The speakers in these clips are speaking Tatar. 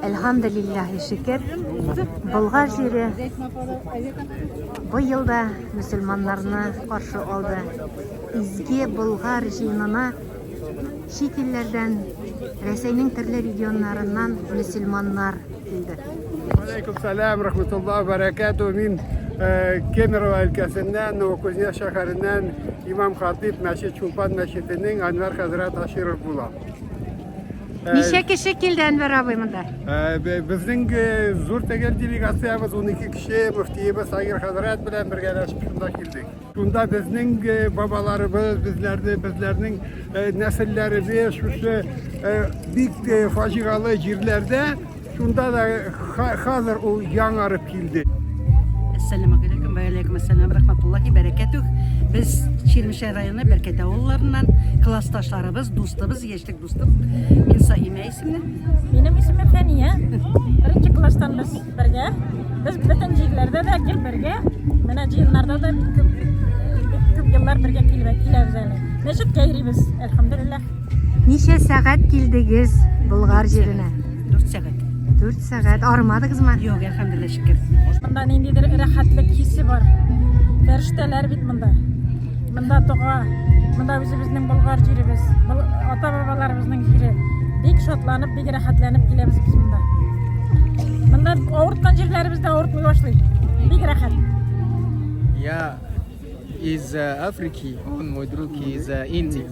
Әлхәмдүлилләһи шөкер, Болгар җире быел да мөселманнарны каршы алды. Изге Болгар җыенына чит илләрдән, Рәсәйнең төрле регионнарыннан мөселманнар килде. Алейкум сәлам, рахматуллах, бәрәкәтү. Мин э, Кемерово өлкәсеннән, Новокузнецк шәһәреннән имам хатиб мәчет Чулпан мәчетенең Әнвәр хәзрәт Аширов булам. Э, Ничә кеше килде Әнвәр абый монда? Э, безнең э, зур тегел делегациябез 12 кеше, мөфтиебез Сагир хәзрәт белән бергәләшеп шунда килдек. Шунда безнең бабаларыбыз, безләрне, безләрнең нәселләребез шушы бик фаҗигалы җирләрдә шунда да хәзер ул яңарып килде. Әссәламү галәйкүм вә алейкум әссәлам рахматуллахи бәрәкәтүх. Без Чирмешән районы Бәркәтә авылларыннан классташларыбыз, дустыбыз, яшьлек дустым. Мин Саимә исемле. Минем исемем Фәния. Беренче класстан без бергә. Без бөтен җирләрдә дә гел бергә. Менә җыеннарда да бик күп, бик күп еллар бергә килеп киләбез әле. Мәчеткә йөрибез, әлхәмдүлилләһ. Ничә сәгать килдегез Болгар җиренә? 4 сәгать. 4 сәгать. Армадыгызмы? Юк, әлхәмдүлилләһ, шөкер. Монда ниндидер рәхәтлек хисе бар. Фәрештәләр бит монда. Монда дога, монда үзебезнең Болгар җиребез, ата-бабаларыбызның җире. Бик шатланып, бик рәхәтләнеп киләбез без монда. Монда авырткан җирләребез дә авыртмый башлый. Бик рәхәт. Я из Африки, он мой друг из Индии.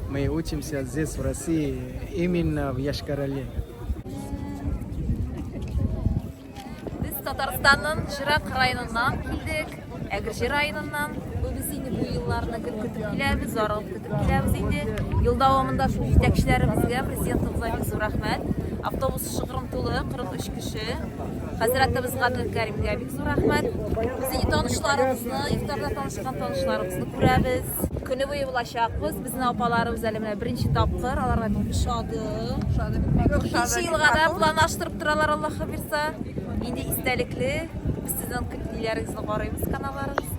Мы учимся здесь, в России, именно в Йошкар-Оле. Без Татарстанның Җырак районыннан килдек, Әгерҗе районыннан. Бу без инде бу елларны гел көтеп киләбез, зарыгып көтеп киләбез инде. Ел дәвамында шул җитәкчеләребезгә, президентыбызга бик зур рәхмәт. Автобус шыгрым тулы, 43 кеше. Хәзрәтебез Габделкәримгә бик зур рәхмәт. Без инде танышларыбызны, ифтарда танышкан танышларыбызны күрәбез. Көне буе булачакбыз. Безнең апаларыбыз әле менә беренче тапкыр, аларга бик ошады. Икенче елга да планлаштырып торалар, Аллаһы бирса. Инде истәлекле. Без сезнең ниләрегезне карыйбыз, каналларыгызны.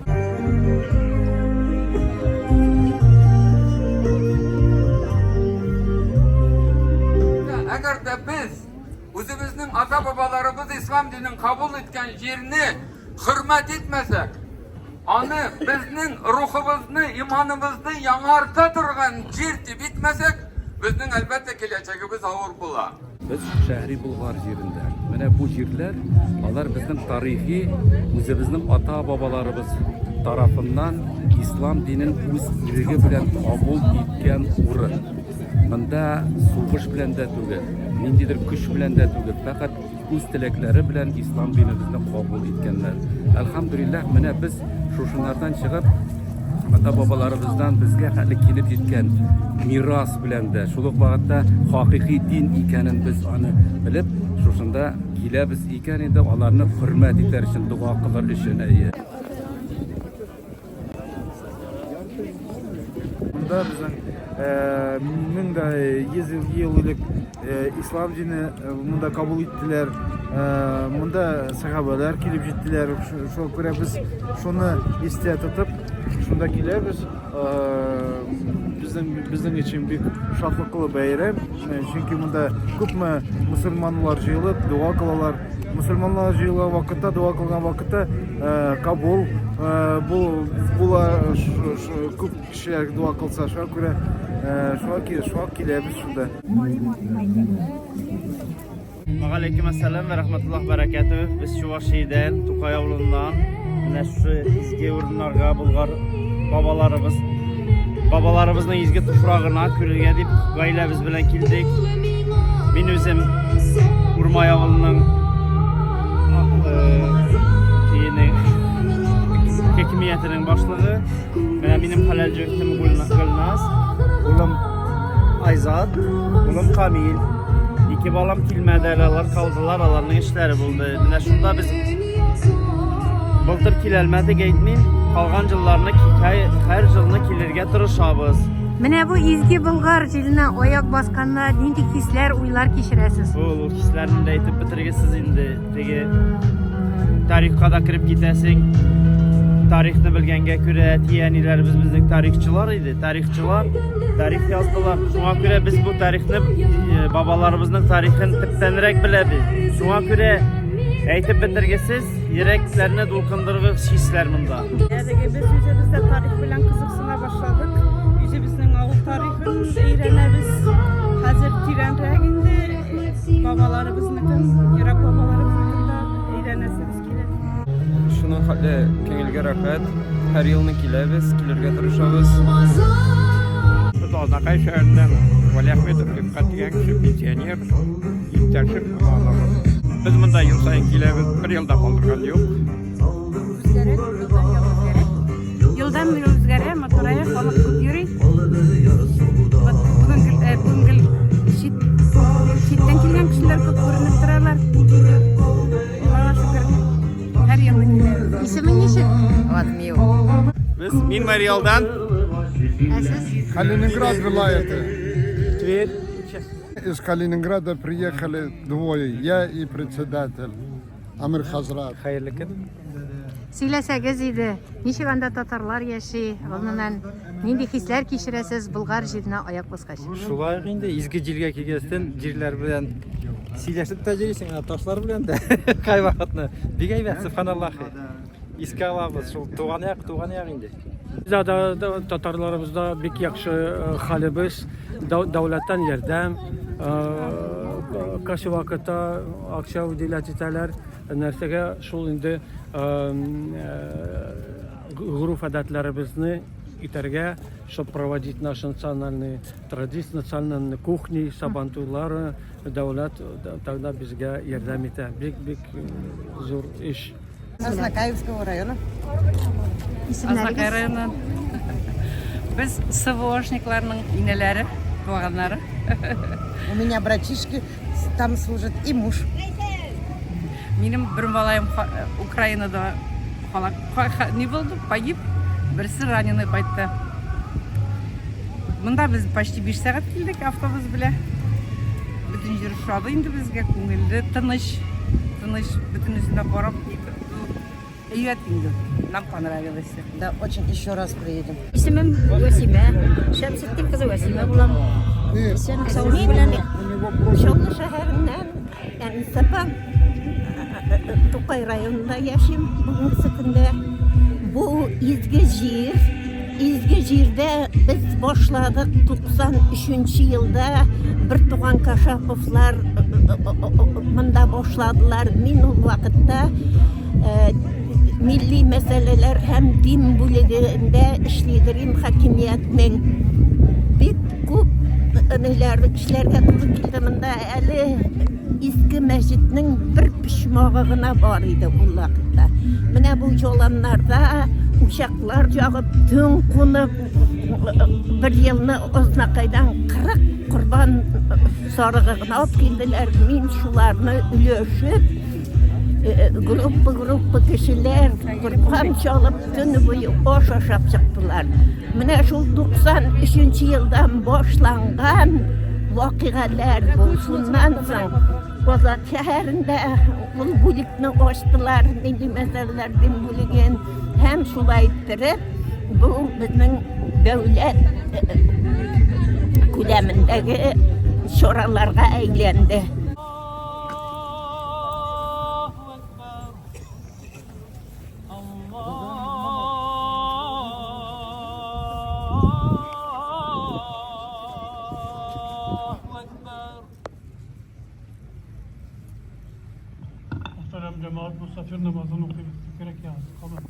Әгәр дә без үзебезнең ата-бабаларыбыз ислам динен кабул иткән җирне хөрмәт итмәсәк, Аны безнең рухыбызны, иманыбызны яңарта торган җир дип итмәсәк, безнең, әлбәттә, киләчәгебез авыр була. Без Шәһри Болгар җирендә. Менә бу җирләр, алар безнең тарихи, үзебезнең ата-бабаларыбыз тарафыннан ислам динен үз иреге белән кабул иткән урын. Монда сугыш белән дә түгел, ниндидер көч белән дә түгел, фәкать үз теләкләре белән ислам динебезне кабул иткәннәр. Әлхәмдүлилләһ, менә без шушынардан чыгып, ата-бабаларыбыздан безгә хәтле килеп җиткән мирас белән дә, шул ук вакытта хакыйкый дин икәнен без аны белеп, шушында киләбез икән инде, аларны хөрмәт итәр өчен, дога кылыр өчен, әйе. Монда безнең 1100 ел элек ислам дине монда кабул иттеләр. Монда сәхабәләр килеп җиттеләр. Шуңа күрә без шуны истә тотып, шунда киләбез. Безнең безнең өчен бик шатлыклы бәйрәм, чөнки монда күпме мөселманнар җыелып, дога кылалар. Мөселманнар җыелган вакытта, дога кылган вакытта кабул була, күп кешеләр дога кылса, шуңа күрә шуңа киләбез шунда. Вәгаләйкем әссәлам вә рәхмәтуллаһ бәрәкәтү. Без Чувашиядән, Тукай авылыннан. Менә шушы изге урыннарга Болгар бабаларыбыз бабаларыбызның изге туфрагына күрергә дип гаиләбез белән килдек. Мин үзем Урмай авылының киенең хакимиятенең башлыгы. Менә минем хәләл җефетем Гөлназ, улым Айзат, улым Камил. Ике балам килмәде әле, алар калдылар, аларның эшләре булды. Менә шунда без былтыр киләлмәдек әйтмим, калган елларны һәр елны килергә тырышабыз. Менә бу изге Болгар җиренә аяк басканда нинди хисләр, уйлар кичерәсез? Ул хисләрне дә әйтеп бетергесез инде. Теге тарихка да кереп китәсең. Тарихны белгәнгә күрә әти-әниләребез безнең тарихчылар иде. Тарихчылар тарих яздылар. Шуңа күрә без бу тарихны э, бабаларыбызның тарихын төптәнрәк беләбез. Шуңа күрә әйтеп бетергесез, йөрәкләрне дулкындыргыч хисләр монда. Әлеге без үзебез дә тарих белән кызыксына башладык. Үзебезнең авыл тарихын өйрәнәбез. Хәзер тирәнрәк инде бабаларыбызныкын, ерак бабаларыбызныкын да өйрәнәсебез килә. Шуның хәтле күңелгә рәхәт. Һәр елны киләбез, килергә тырышабыз. Без Азнакай шәһәреннән Вәлиәхметов Рифкать дигән кеше, пенсионер, иптәшем һәм оныгым. Без монда ел саен киләбез, бер ел да калдырган юк. Үзгәрә, елдан ел үзгәрә. Елдан ел үзгәрә, матурая, халык күп йөри. Вот бүген гел, э, бүген гел чит, читтән килгән кешеләр күп күренеп торалар. Аллага шөкер, һәр елны киләбез. Исемең ничек? Радмил. Без мин Мариалдан. Ә сез? Калининград вилаяты. Тверь. Из Калининграда приехали двое, я и председатель Амир Хазрат. Хәерле көн. Сөйләсәгез иде, ничек анда татарлар яши, гомумән, нинди хисләр кичерәсез Болгар җиренә аяк баскач? Шулай ук инде изге җиргә килгәчтен җирләр белән сөйләшеп тә йөрисең, менә ташлар белән дә кайвакытны. Бик әйбәт, сөбханаллахи. Искә алабыз шул туган як, туган як инде. Бездә дә татарларыбызда бик яхшы хәлебез, дәүләттән ярдәм, кайсы вакытта акча выделять итәләр. Нәрсәгә шул инде гореф-гадәтләребезне итәргә, чтобы проводить наши национальные традиции, национальные кухни, сабантуйлары, дәүләт тогда безгә ярдәм итә. Бик-бик зур эш. Азнакаевского района. Азнакай районыннан. Без СВОшникларның инәләре, туганнары. У меня братишки там служит и муж. Минем бер малаем Украинада не булды, погиб. Берсе раненый кайтты. Монда без почти 5 сәгать килдек автобус белән. Бөтен җир ошады инде безгә, күңелле, тыныч, тыныч, бөтенесен дә карап нитеп, әйбәт инде. Нам понравилось. Да, очень еще раз приедем. Исемем Вәсимә, Шәмсетдин кызы Вәсимә булам. Исәнлек саулык белән. Чаллы шәһәреннән Әнисә апа, Тукай районында яшим бүгенге көндә. Бу изге җир, изге җирдә без башладык 93 елда бер туган Кашаповлар монда башладылар. Мин ул вакытта милли мәсьәләләр һәм дин бүлегендә эшлидерим хакимиятнең. Бик күп ниләр эшләргә туры килде монда. Әле иске мәчетнең бер почмагы гына бар иде ул вакытта. Менә бу яланнарда учаклар ягып, төн кунып, бер елны Азнакайдан 40 корбан сарыгы гына алып килделәр. Мин шуларны өләшеп, группа-группа кешеләр корбан чалып, төне буе аш ашап чыктылар. Менә шул 93 елдан башланган вакыйгалар бу. Шуннан соң Казан шәһәрендә ул бүлекне ачтылар, милли мәсьәләләр дин бүлеген. Һәм шулай иттереп, бу безнең дәүләт күләмендәге чараларга әйләнде. Мөхтәрәм җәмәгать, мосафир намазын укыйбыз. Кирәк ягыз. Кабат.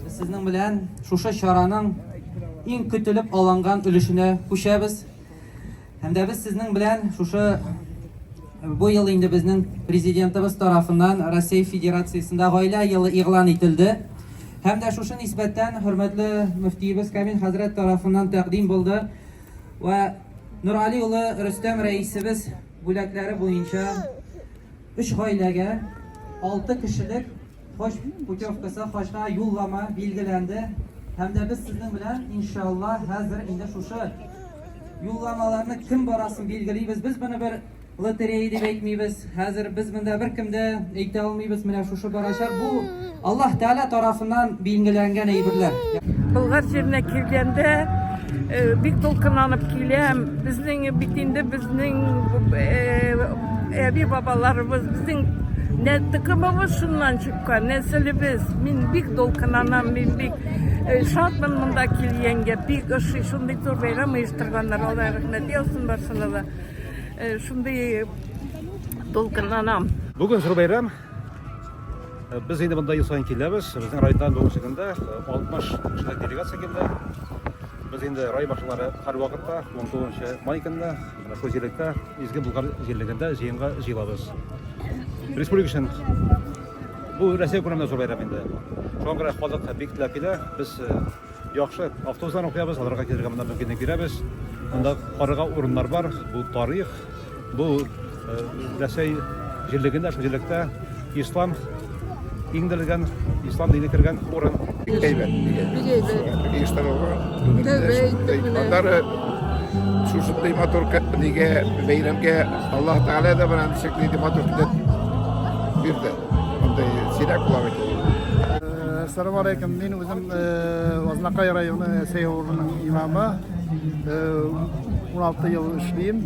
Без сезнең белән шушы чараның иң көтелеп алынган өлешенә күчәбез. Һәм дә без сезнең белән шушы бу ел инде безнең президентыбыз тарафыннан Россия Федерациясендә гаилә елы игълан ителде. Һәм дә шушы нисбәттән хөрмәтле мөфтиебез Камил хәзрәт тарафыннан тәкъдим булды. Вә Нургали улы Рөстәм рәисебез бүләкләре буенча өч гаиләгә алты кешелек хаҗ путевкасы, хаҗга юллама билгеләнде. Һәм дә без сезнең белән, иншалла, хәзер инде шушы юлламаларны кем барасын билгелибез. Без моны бер лотерея дип әйтмибез. Хәзер без монда беркем дә әйтә алмыйбыз, менә шушы барачак. Бу Аллаһ Тәгалә тарафыннан билгеләнгән әйберләр. Болгар җиренә килгәндә э, бик дулкынланып киләм. Безнең бит инде безнең э, әби бабаларыбыз, безнең нә токымыбыз шуннан чыккан, нәселебез. Мин бик дулкынланам, мин бик э, шатмын монда килгәнгә. Бик ошый, шундый зур бәйрәм оештырганнар. Алла рәхмәт яусын барсына да. Шундый дулкынланам. Бүген зур бәйрәм. Без инде монда ел саен киләбез. Безнең районнан бүгенге көндә 60 кешелек делегация килде. Без инде район башлыклары һәрвакытта 19 май көнне менә шул җирлектә, Изге Болгар җирлегендә җыенга җыелабыз. Республика өчен бу Рәсәй күләмендә зур бәйрәм инде. Шуңа күрә халык бик теләп килә. Без Яхшы автобусларны куябыз, аларга килергә монда мөмкинлек бирәбез. Монда карарга урыннар бар. Бу тарих, бу Рәсәй җирлегендә, шул җирлектә ислам иңдерелгән, ислам дине кергән урын. Бик әйбәт, бик әйбәт. Оештырылган. Аннары шушындый матур нигә бәйрәмгә Аллаһ Тәгалә дә менә ничек нинди матур теләк бирде. Андый сирәк була бит ул. Әссәламу алейкум. Мин үзем Азнакай районы Әсәй авылының имамы. 16 ел эшлим.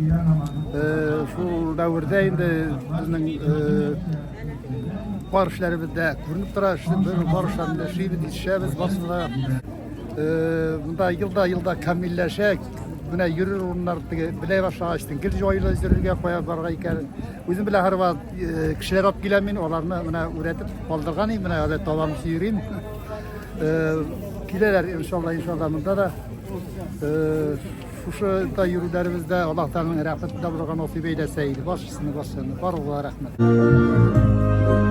Шул дәвердә инде безнең бар эшләребездә күренеп тора. Бар эшләрендә эшлибез, җитешәбез барысында. Монда елда-елда камилләшә. Менә йөрер урыннар теге белә башлагач, гел җайлы йөрергә, кая барырга икәнен. Үзем белән һәрвакыт кешеләр алып киләм мин, аларны менә үрәтеп калдырган идем, менә әле табам йөрим. Киләләр, иншалла, иншалла, монда да. Шушы да йөрүләребездә Аллаһ Тәгаләнең рәхмәтендә булырга насыйп әйләсә иде. Барчасына, барчасына, барлыгына рәхмәт.